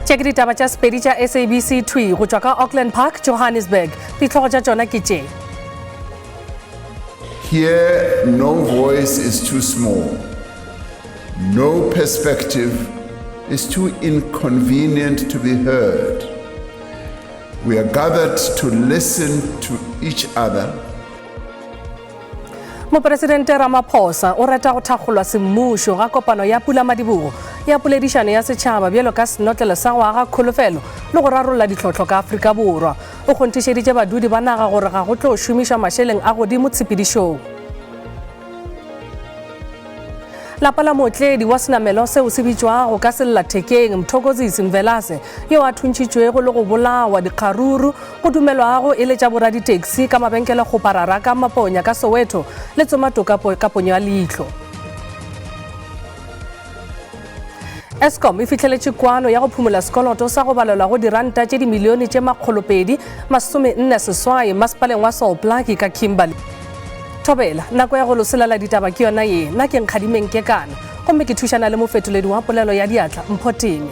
Tše ke ditaba tša Sepedi tša SABC thwi go tšwa ka Auckland Park, Johannesburg. Dihlogo tša tšona ke tše. Here no voice is too small, no perspective is too inconvenient to be heard. We are gathered to listen to each other. Mopresidente Ramaphosa o reta go thakgolwa semmušo ga kopano ya pulamadibogo ya poledišano ya setšhaba bjalo ka senotlelo sa go aga kholofelo le go rarolla ditlhohlo ka Afrika Borwa. O kgonthišeditše badudi ba naga gore ga go tlo šomišwa mašeleng a godimo tshepedišong. Lapa la mootledi wa senamelo seo se bitšwago ka sellathekeng Mthokozisi Mvelase yo a thuntšhitšwego le go bolawa dikgaruru go dumelwago e le tša boraditaxi ka mabenkelekgoparara ka Maponya ka Soweto le tsoma toka ka ponyo ya leihlo. Eskom e fihleletše kwano ya go phumola sekoloto sa go balelwa go diranta tše dimilione tše 248 masepaleng wa Sol Plaatje ka Kimberley. Thobela, nako ya go loselela ditaba ke yona ye. Nna ke Nkgadimeng Kekana, gomme ke thušana le mofetoledi wa polelo ya diatla, Mpho Teme.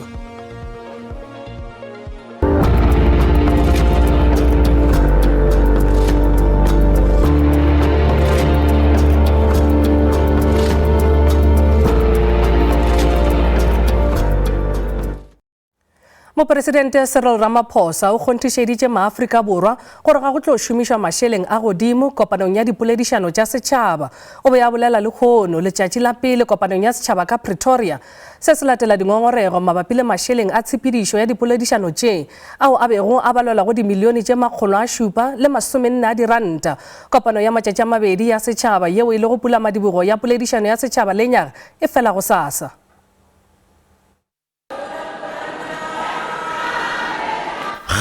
Mopresidente Cyril Ramaphosa o kgonthišeditše maAfrika Borwa gore ga go tlo šomišwa mašeleng a godimo kopanong ya dipoledišano tša setšhaba. O be a bolela lehono, letšatši la pele kopanong ya setšhaba ka Pretoria. Se se latela dingongorego mabapi le mašeleng a tshepedišo ya dipoledišano tše, ao a bego a balelwa go dimilione tše 740 a diranta. Kopano ya matšatši a mabedi ya setšhaba yeo e lego pulamadibogo ya poledišano ya setšhaba lenyaga e fela gosasa.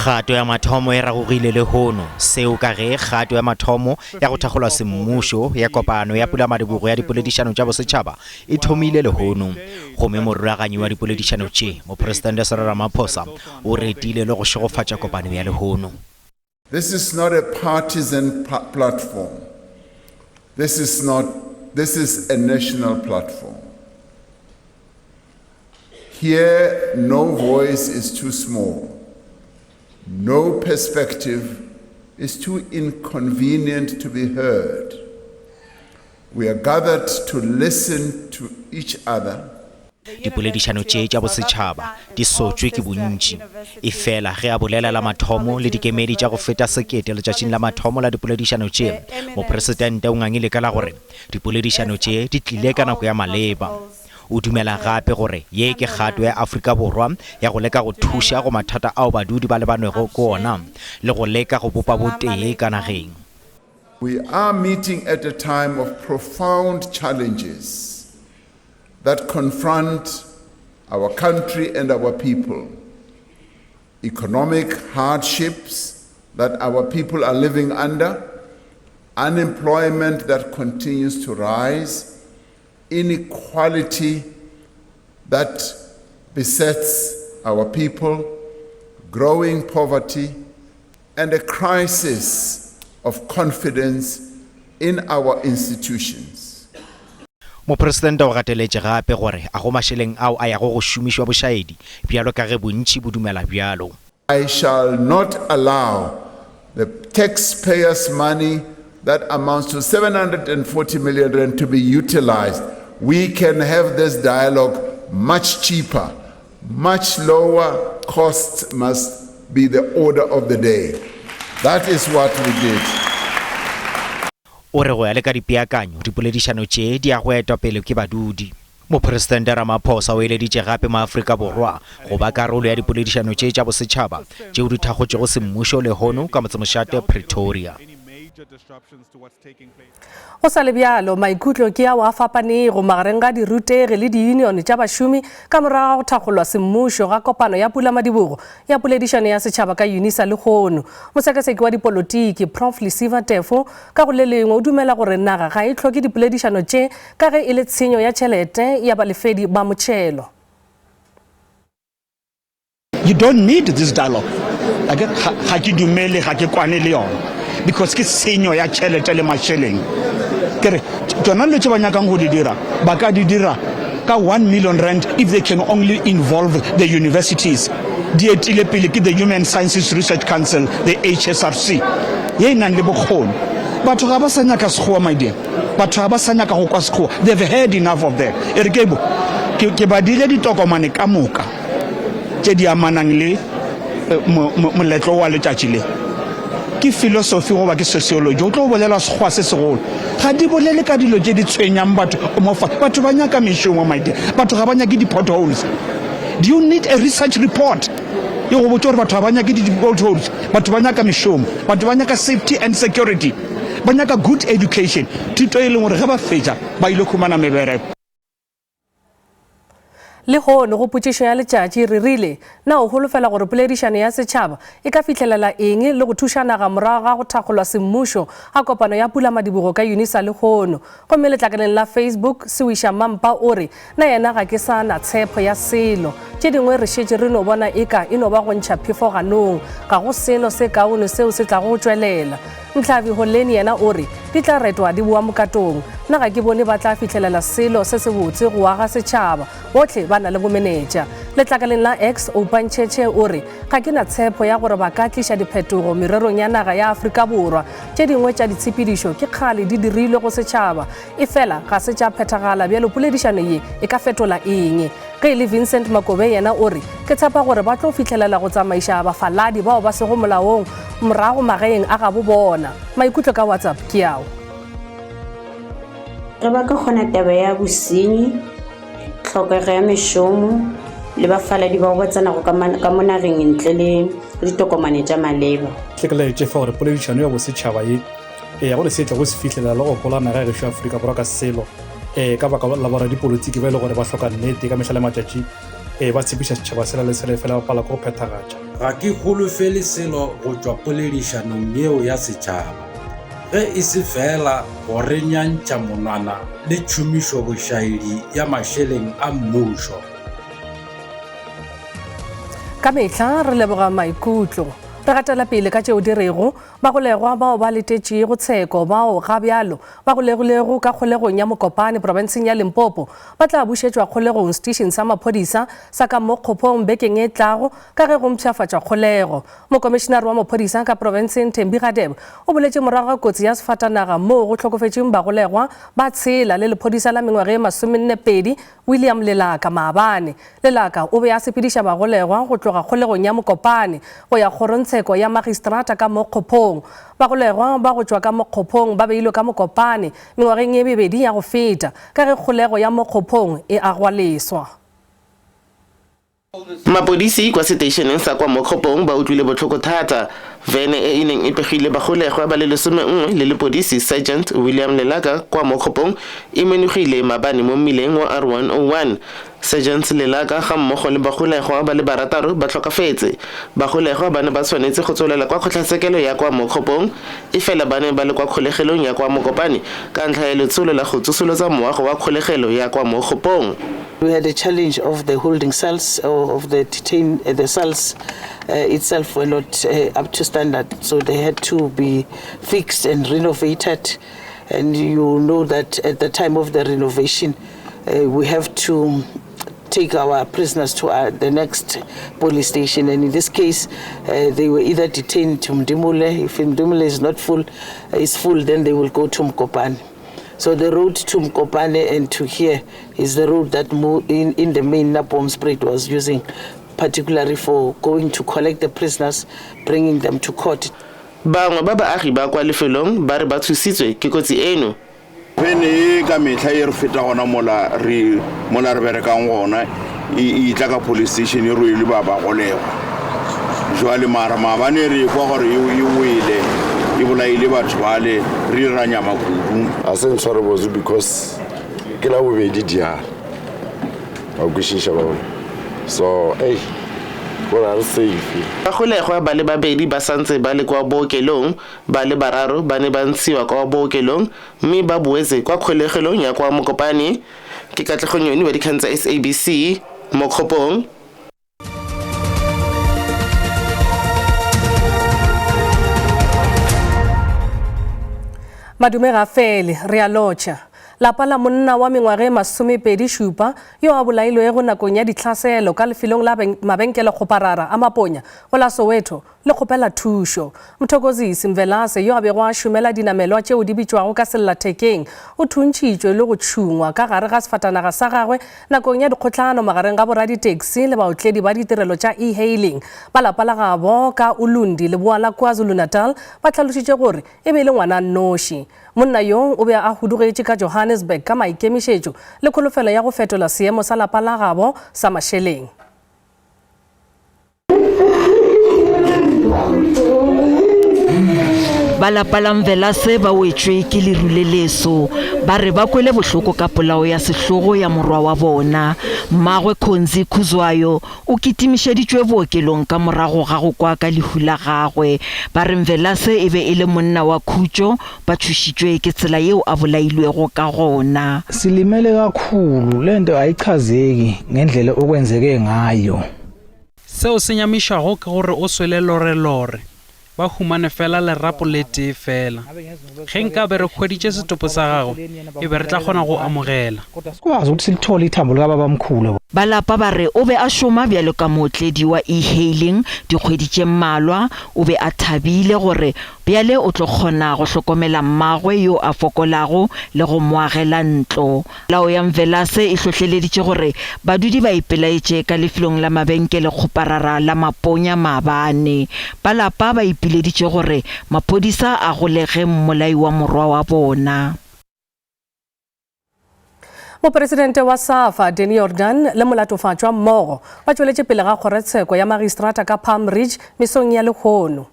Kgato ya mathomo e ragogile lehono, seo ka ge kgato ya mathomo ya go thakgolwa semmušo ya kopano ya pulamadibogo ya dipoledišano tša bosetšhaba e thomile lehono. Gomme morulaganyi wa dipoledišano tše, Mopresidente Cyril Ramaphosa, o retile le go šegofatša kopano ya lehono. This is not a partisan platform. This is not, this is a national platform. Here, no voice is too small, no perspective is too inconvenient to be heard. We are gathered to listen to each other. Dipoledišano tše tša bosetšhaba di sotšwe ke bontši. Efela ge a bolela la mathomo le dikemedi tša go feta sekete letšatšing la mathomo la dipoledišano tše, Mopresidente o ngangile ka la gore dipoledišano tše di tlile ka nako ya maleba. O dumela gape gore ye ke kgato ya Afrika Borwa ya go leka go thuša go mathata ao badudi ba lebanwego ke ona le go leka go bopa botee ka nageng. We are meeting at a time of profound challenges that confront our country and our people. Economic hardships that our people are living under, unemployment that continues to rise, inequality that besets our people, growing poverty, and a crisis of confidence in our institutions. Mopresidente o gateletše gape gore a go mašeleng ao a yago go šomišwa bošaedi bjalo ka ge bontši bo dumela bjalo. I shall not allow the taxpayers money that amounts to 740 million rand to be utilized. We can have this dialogue much cheaper, much lower costs must be the order of the day. That is what we did. O re go ya le ka dipeakanyo, dipoledišano tše di ya go etwa pele ke badudi. Mopresidente Ramaphosa o eleditše gape maAfrika Borwa go ba karolo ya dipoledišano tše tša bosetšhaba tšeo di thakgotšego semmušo lehono ka motsemošate Pretoria. Go sa le bjalo, maikutlo ke ao a fapanego magareng ga dirutegi le diyunione tša bašomi ka morago ga go thakgolwa semmušo ga kopano ya pulamadibogo ya poledišano ya setšhaba ka Unisa lehono. Mosekaseki wa dipolotiki, Prof Lesiva Tefo, ka go le lengwe o dumela gore naga ga e hloke dipoledišano tše ka ge e le tshenyo ya tšhelete ya balefedi ba motšhelo. You don't need this dialogue. Akere ga ke dumele, ga ke kwane le yona because ke tshenyo ya tšhelete le mašeleng. Ke re tšona dilo tše ba nyakang go di dira ba ka di dira. ka R1 million if they can only involve the universities. Di etile pele ke the Human Sciences Research Council, the HSRC, ye e nang le bokgoni. Batho ga ba sa nyaka Sekgowa, my dear. Batho ga ba sa nyaka go kwa Sekgowa. They've heard enough of that. E re ke bo, ke, ke badile ditokomane ka moka tše di amanang le moletlo wa letšatši le. Ke filosofi goba ke sociology, o tlo bolela Sekgowa se segolo. Ga di bolele ka dilo tše di tshwenyang batho mo fa. Batho ba nyaka mešomo, my dear. Batho ga ba nyake di-potholes. Do you need a research report e go botša gore batho ga ba nyake di-potholes? Batho ba nyaka mešomo. Batho ba nyaka safety and security. Ba nyaka good education, thuto e leng gore ge ba fetša ba ile humana mebereko. Lehono go potšišo ya letšatši re rile, Na o holofela gore poledišano ya setšhaba e ka fihlelela eng le go thuša naga morago ga go thakgolwa semmušo ga kopano ya pulamadibogo ka Unisa lehono? Gomme letlakaleng la Facebook, Sewiša Mampa o re, Na yena ga ke sa na tshepho ya selo. Tše dingwe re šetše re no bona eka e no ba go ntšha phefo ganong. Ga go selo se kaone seo se tlago go tšwelela. Ntlhabi Holeni yena o re, Di tla retwa di boa mokatong. Nna ga ke bone ba tla fihlelela selo se sebotse go aga setšhaba. Bohle ba na le bomenetša. Letlakaleng la X, Oupa Ntšhetšhe o re, Ga ke na tshepo ya gore ba ka tliša diphetogo mererong ya naga ya Afrika Borwa. Tše dingwe tša ditshepedišo ke kgale di dirilwe go setšhaba, efela ga se tša phethagala bjalo poledišano ye e ka fetola eng? Ge e le Vincent Makobe yena o re, Ke tshepa gore ba tlo fihlelela go tsamaiša bafaladi bao ba sego molaong morago magaeng a gabo bona. Maikutlo ka WhatsApp ke ao. Ge ba ka kgona taba ya bosenyi, tlhokego ya mešomo le bafaladi bao ba tsenago ka mo nageng ntle le ditokomane tša maleba. Hle ke laetše fa gore poledišano ya bosetšhaba ye e ya go le se tla go se fihlelela le go hola naga ya gešo Afrika Borwa ka selo um ka baka la boradipolotiki ba e le gore ba hloka nnete ka mehla le matšatši um ba tshepiša setšhaba sela le sela efela ba pala ke go phethagatša. Ga ke holofele selo go tšwa poledišanong yeo ya setšhaba, ge e se feela go re nyantšha monwana le tšhomišobošaedi ya mašeleng a mmušo. Ka mehla re leboga maikutlo. Re gatela pele ka tšeo di rego Bagolegwa bao ba letetšego tsheko bao ga bjalo ba golegilego ka kgolegong ya Mokopane profenseng ya Limpopo ba tla bušetšwa kgolegong setišing sa maphodisa sa ka Mokgophong bekeng e tlago ka ge go mpshafatšwa kgolego. Mokomišenare wa maphodisa ka profenseng Thembi Radebe o boletše morago ga kotsi ya sefatanaga moo go hlokofetšeng bagolegwa ba tshela le lephodisa la mengwaga e masomennepedi William Lelaka maabane. Lelaka o be a sepediša bagolegwa go tloga kgolegong ya Mokopane go ya kgorongtsheko ya magistrata ka Mokgophong. Bagolegwa ba go tšwa ka Mokgophong ba beilwe ka Mokopane mengwageng ye mebedi ya go feta ka ge kgolego ya Mokgophong e agwa leswa. Mapodisi kwa seteišeneng sa kwa Mokgopong ba utlwile botlhoko thata. Vene e e neng e pegile bagolegwa ba le 11 le lepodisi Sergeant William Lelaka kwa Mokgopong e menogile maabane mo mmileng wa R101. Sergeant Lelaka ga mmogo le bagolegwa ba le barataro ba tlhokafetse. Bagolegwa ba ne ba tshwanetse go tswelela kwa kgotlatshekelo ya kwa Mokgopong efela ba ne ba le kwa kgolegelong ya kwa Mokopane ka ntlha ya letsholo la go tsosolotsa moago wa kgolegelo ya kwa Mokgopong. We had a challenge of the holding cells or of the detain uh, the cells uh, itself were not uh, up to standard, so they had to be fixed and renovated. And you know that at the time of the renovation, uh, we have to take our prisoners to uh, the next police station. And in this case, uh, they were either detained to Mdimule. If Mdimule is not full, uh, is full, then they will go to Mkopane. So the road to Mkopane and to here is the road that in, in the main Naboomspruit was using, particularly for going to collect the prisoners, bringing them to court. Bangwe ba baagi ba kwa lefelong ba re ba tshositswe ke kotsi eno. Bene e ka mehla e re feta gona mola re mola re berekang gona e tla ka police station e rwele ba bagolegwa jwale mara maabane re kwa gore e wele e bolaile batho bale re ra nyama kudu. Ga se ntshware botse because ke la bobedi diala wa kwešiša ba bona so ei gore ga re safe. Bagolegwa ba le babedi ba santse ba le kwa bookelong, ba le bararo ba ne ba ntshiwa kwa bookelong mme ba boetse kwa kgolegelong ya kwa Mokopane. Ke Katlego Nyoni wa dikgang tsa SABC, Mokgopong. Madume ga fele, re a lotšha. Lapa la monna wa mengwaga e masomepedi-šupa yo a bolailwego nakong ya ditlhaselo ka lefelong la mabenkelekgoparara a Maponya go la Soweto le kgopela thušo. Mthokozisi Mvelase yo a bego a šomela dinamelwa tšeo di bitšwago ka sellathekeng o thuntšhitšwe le go tšhungwa ka gare ga sefatanaga sa gagwe nakong ya dikgohlano magareng ga boraditaxi le baotledi ba ditirelo tša e-hailing. Ba lapa la gabo ka Ulundi leboa la KwaZulu-Natal ba hlalošitše gore e be e le ngwana a nnoši. Monna yo o be a hudugetše ka Johannesburg ka maikemišetšo le kholofelo ya go fetola seemo sa lapa la gabo sa mašeleng. Ba lapa la Mvelase ba wetšwe ke leru le leso. Ba re ba kwele bohloko ka polao ya sehlogo ya morwa wa bona. Mmagwe Khonzi Khuzwayo O kitimišeditšwe bookelong ka morago ga go kwa ka lehu la gagwe. Ba re Mvelase e be e le monna wa khutšo, ba tšhošitšwe ke tsela yeo a bolailwego ka gona. Silimele kakhulu, lento ayichazeki ngendlela okwenzeke ngayo. Seo se nyamišago ke gore o swele lorelore. Ba humane feela lerapo le tee feela. Ge nkabe re hweditše setopo sa gagwe, e be re tla kgona go amogela. Sikwazi ukuthi silithole ithambo likababamkhulu. Ba lapa ba re o be a šoma bjalo ka mootledi wa e-hailing dikgwedi tše mmalwa. O be a thabile gore bjale o tlo kgona go hlokomela mmagwe yo a fokolago le go mo agela ntlo. Polao ya Mvelase e hlohleleditše gore badudi ba ipelaetše ka lefelong la mabenkelekgoparara la Maponya maabane. Ba lapa ba ipileditše gore maphodisa a golege mmolai wa morwa wa bona. Mopresidente wa SAFA, Danny Jordaan le molatofatšwa mmogo ba tšweletše pele ga kgorotsheko ya magistrata ka Palm Ridge mesong ya lehono.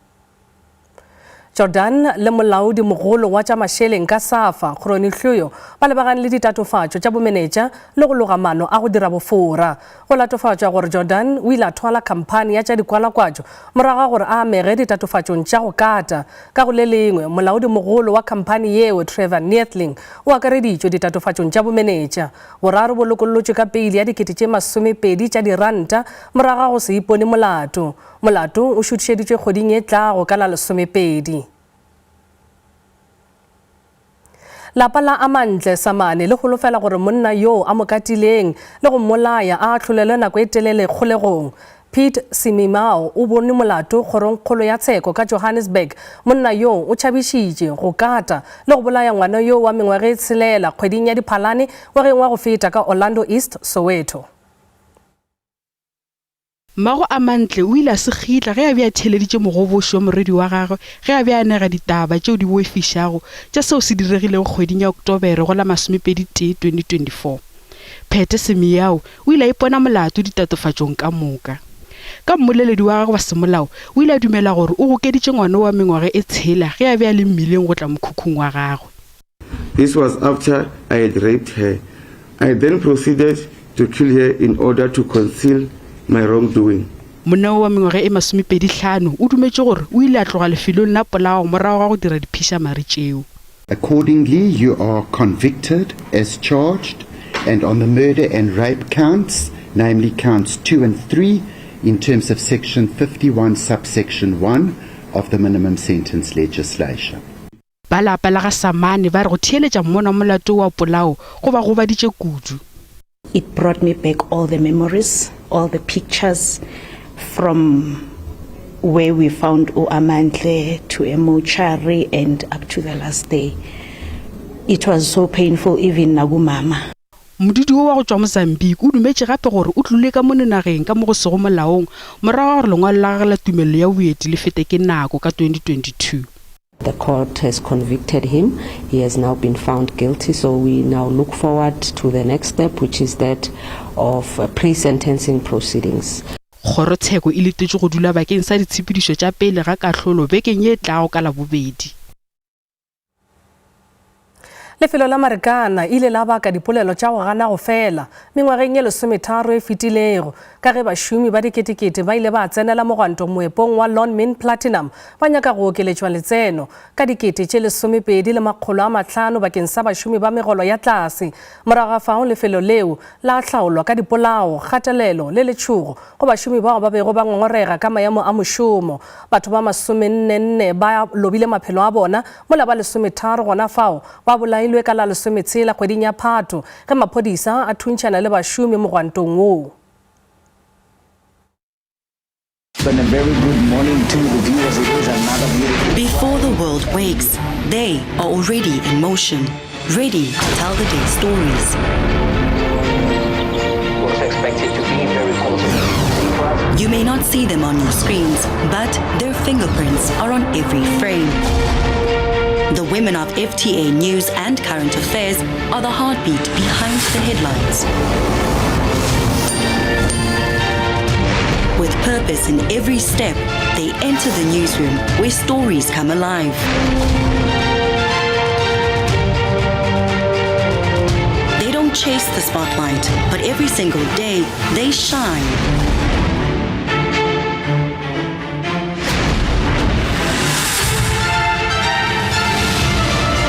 Jordaan le molaodi mogolo wa tša mašeleng ka SAFA, Gronie Hluyo, ba lebagane le ditatofatšo tša bomenetša le go loga maano a go dira bofora. Go latofatšwa gore Jordaan o ile a thwala khamphani ya tša dikwalakwatšo morago ga gore a amege ditatofatšong tša go kata. Ka go le lengwe, molaodi mogolo wa khamphani yeo, Trevor Neethling, o akareditšwe ditatofatšong tša bomenetša. Boraro bo lokollotšwe ka peili ya 20,000 tša diranta morago ga go se ipone molato. Molato o šuthišeditšwe kgweding e tlago ka la lesomepedi. Lapa la Amantle Samane le holofela gore monna yoo a mo katileng le go mmolaya a ahlolelwe nako e telele kgolegong. Pete Simimao o bonwe molato kgorongkgolo ya tsheko ka Johannesburg. Monna yoo o tšhabišitše, go kata le go bolaya ngwana yoo wa mengwaga e tshelela kgweding ya Diphalane ngwageng wa go feta ka Orlando East, Soweto. Mmago Amantle o ile a se kgitla ge a be a theeleditše mogoboši wa morwedi wa gagwe ge a be a anega ditaba tšeo di boifišago tša seo se diregilego kgweding ya Oktobere go la masomepedi-tee 2024. Phete Semiao o ile a ipona molato ditatofatšong ka moka. Ka mmoleledi wa gagwe wa semolao, o ile a dumela gore o gokeditše ngwana wa mengwaga e tshela ge a be a le mmileng go tla mokhukhung wa gagwe. This was after I had raped her. I then proceeded to kill her in order to conceal my wrongdoing. Monna wo wa mengwaga e masomepedi-hlano o dumetše gore o ile a tloga lefelong la polao morago ga go dira diphišamare tšeo. Accordingly, you are convicted as charged and on the murder and rape counts, namely counts 2 and 3, in terms of section 51 subsection 1 of the minimum sentence legislation. Ba lapa la ga Samane ba re go theeletša mmono wa molato wa polao go ba gobaditše kudu. It brought me back all the memories, all the pictures from where we found uAmantle to a mortuary and up to the last day. It was so painful even nakumama. Modudi wo wa go tšwa Mozambique o dumetše gape gore o tlile ka mono nageng ka mo go sego molaong morago ga gore lengwalo la gagwe la tumelelo ya boeti le fete ke nako ka 2022. The court has convicted him. He has now been found guilty. So we now look forward to the next step, which is that of uh, pre-sentencing proceedings. Kgorotsheko e letetšwe go dula bakeng sa ditshepedišo tša pele ga kahlolo bekeng ye tlago ka Labobedi. Lefelo la Marikana ile la baka dipolelo tša go gana go fela mengwageng ye lesometharo e fetilego ka ge bašomi ba diketekete ba ile ba tsenela mogwanto moepong wa Lonmin Platinum ba nyaka go okeletšwa letseno ka dikete tše lesomepedi le makgolo a mahlano bakeng sa bašomi ba megolo ya tlase. Morago ga fao lefelo leo la hlaolwa ka dipolao, kgatelelo le letšhogo go bašomi bao ba bego ba ngongorega ka maemo a mošomo. Batho ba masomennenne ba lobile maphelo a bona mola ba lesometharo gona fao ba bolailwe. bolailwe ka la lesometshela kgweding ya Phato ge maphodisa a thuntšhana le bašomi mogwantong woo. And a very good morning to the viewers. It is another beautiful. Before the world wakes, they are already in motion, ready to tell the day's stories. Was expected to be very positive. You may not see them on your screens, but their fingerprints are on every frame. The women of FTA News and Current Affairs are the heartbeat behind the headlines. With purpose in every step, they enter the newsroom where stories come alive. They don't chase the spotlight, but every single day they shine.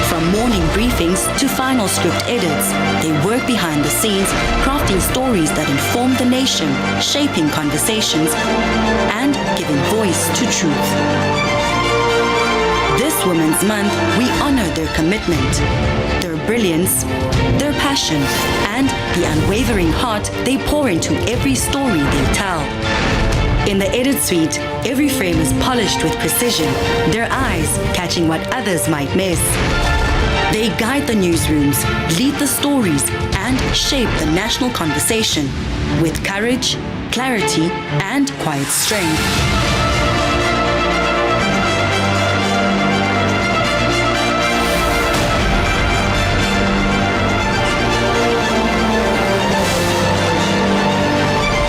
From morning briefings to final script edits, they work behind the scenes, crafting stories that inform the nation, shaping conversations, and giving voice to truth. This Women's Month, we honor their commitment, their brilliance, their passion, and the unwavering heart they pour into every story they tell. In the edit suite, every frame is polished with precision, their eyes catching what others might miss. They guide the newsrooms, lead the stories, and shape the national conversation with courage, clarity, and quiet strength.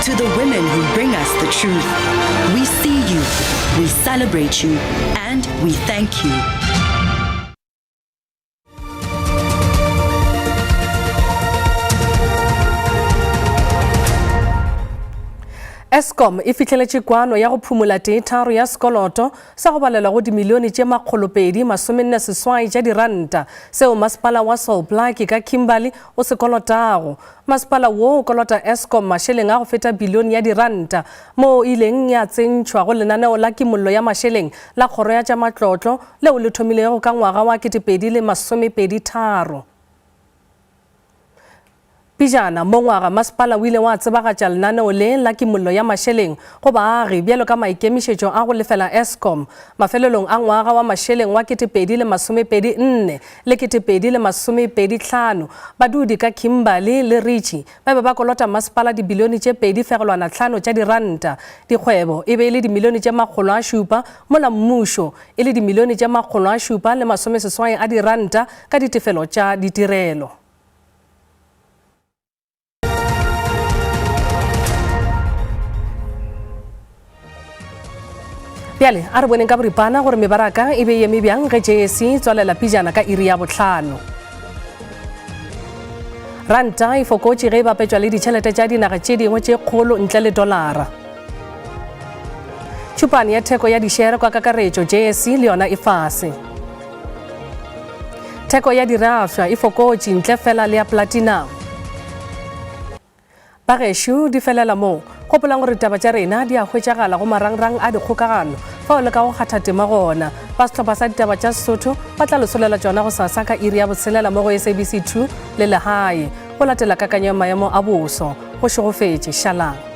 To the women who bring us the truth, we see you, we celebrate you, and we thank you. Eskom e fihleletše kwano ya go phumola teetharo ya sekoloto sa go balelwa go dimilione tše 248 tša diranta seo masepala wa Sol Plaatje ka Kimberley o se kolotago. Masepala wo o kolota Eskom mašeleng a go feta bilione ya diranta moo e ileng ya tsentšhwa go lenaneo la kimollo ya mašeleng la Kgoro ya tša Matlotlo leo le thomilego ka ngwaga wa 2023. Pejana mo ngwaga, masepala o ile wa tsebagatša lenaneo le la kimollo ya mašeleng go baagi bjalo ka maikemišetšo a go lefela Eskom mafelelong a ngwaga wa mašeleng wa 2024 le 2025. Badudi ka Kimberley le Ritchie ba be ba kolota masepala dibilione tše 2.5 tša diranta, dikgwebo e be e le dimilione tše 700 mola mmušo e le dimilione tše 780 a diranta ka ditefelo tša ditirelo. Bjale a re boneng ka boripana gore mebaraka e be e eme bjang ge JSE e tswalela pijana ka iri ya bohlano. Ranta e fokotše ge e bapetšwa le ditšhelete tša dinaga tše dingwe tše kgolo ntle le dolara. Tšhupane ya theko ya dišere kwa kakaretšo JSE le yona e fase. Theko ya dirafša e fokotše ntle fela le ya platinum. Bagešo di felela moo. Gopolang gore ditaba tša rena di a hwetšagala go marangrang a dikgokagano fao le ka go kgatha tema gona. Ba sehlopha sa ditaba tša Sesotho ba tla le solela tšona gosasa ka iri ya botshelela mo go SABC 2 le Lehae. Go latela kakanyo ya maemo a boso. Go šegofetše. Šalang.